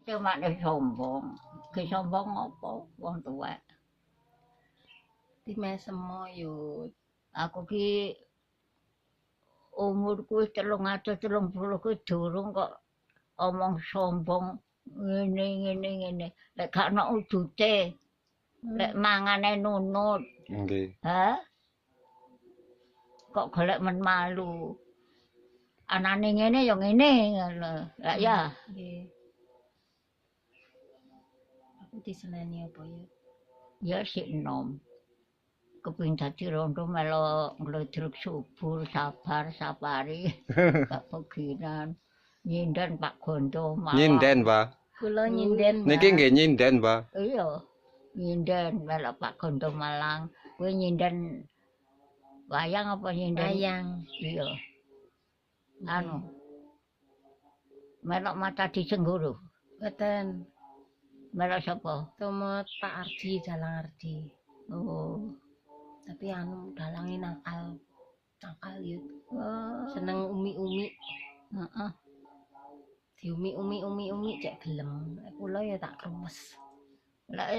Cuma nek sombong. Ki sombong apa wong tuwek. Dimesemo yo. Aku ki umurku wis 330 kuwi durung kok omong sombong ngene ngene ngene. Lek gak ono ujute. Lek mangane nunut. Nggih. Hah? Kok golek men malu. Anane ngene ya ngene ngono. Lah ya. Nggih. Aku diseneni apa ya? Ya sik enom. Kepengin dadi rondo melu ngludruk subur, sabar, sapari, Pak Peginan, nyinden Pak Gondo mawon. Nyinden, Mbah. Kula nyinden, Mbah. Niki nggih nyinden, Mbah. Iya. Nyinden melu Pak Gondo Malang. Kuwi nyinden wayang apa nyinden? Wayang. Iya. Anu. Melok mata disengguru. Mboten. Melok sapa? Tumut Pak Ardi, Dalang Ardi. Oh. Tapi anu dalange nakal. Nakal yo. Oh. Seneng umi-umi. Heeh. Diumi-umi umi-umi cek gelem. Nek kula ya tak kruwes. Lah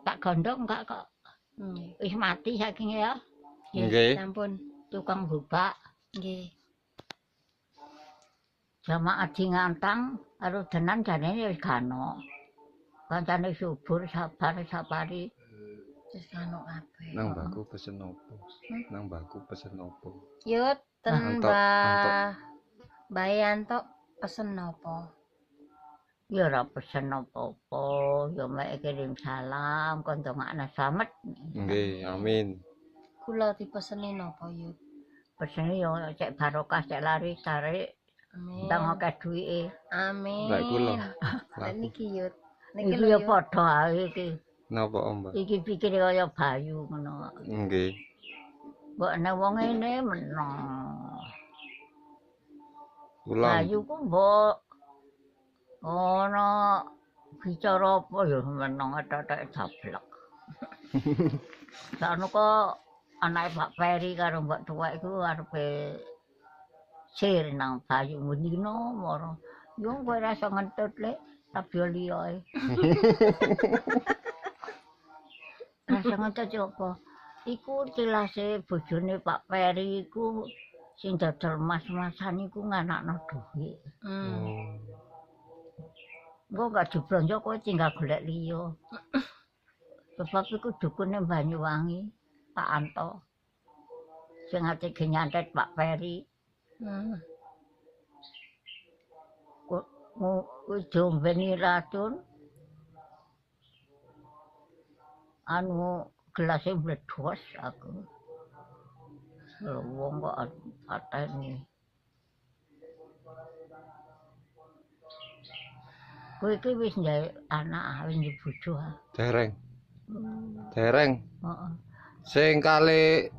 Pak Gondo enggak kok. Nggih. Wis mati saiki ya. Nggih. Sampun. Tukang bubak. Nggih. Jamaah di Ngantang karo denan jane wis gak ono. Kancane subur, sabar, sapari. Wis gak ono kabeh. Nang mbahku pesen opo? Nang mbahku pesen opo? Yo ten Antok, Mbah. Mbah Yanto pesen napa? Ya ora pesen apa-apa, ya mek kirim salam kon ndongakno slamet. Nggih, amin. Kula dipeseni napa yo? Pesene yo cek barokah, cek lari tarik, Amin. ndang akeh duwike. Amin. Lek kula. Lek niki yo. Niki Iki lho ya yo. padha ae iki. Napa, Mbah? Iki pikire kaya Bayu ngono. Nggih. Mbok nek wong ngene meneng. Kula Bayu ku mbok ana bicara apa ya meneng ethek jablek. Sakno kok anake Pak Peri karo mbok tuwek iku arepe sir nang Bayu mendino moro. Yo kowe ora iso ngentut lek tapi liya. Rasa ngentut yo apa? Iku cilase bojone Pak Peri iku sing dodol mas-masan iku nganakno dhuwit. Hmm. Engko gak diblonjo kowe tinggal golek liya. Sebab iku dukune Banyuwangi, Pak Anto. Sing ate nyantet Pak Peri. Kok diombeni racun. Anu gelase mledos aku. Lho wong kok pateni. Kowe iki wis njae anak, wis duwe bojo ha. Dereng. Dereng. Heeh. Sing kali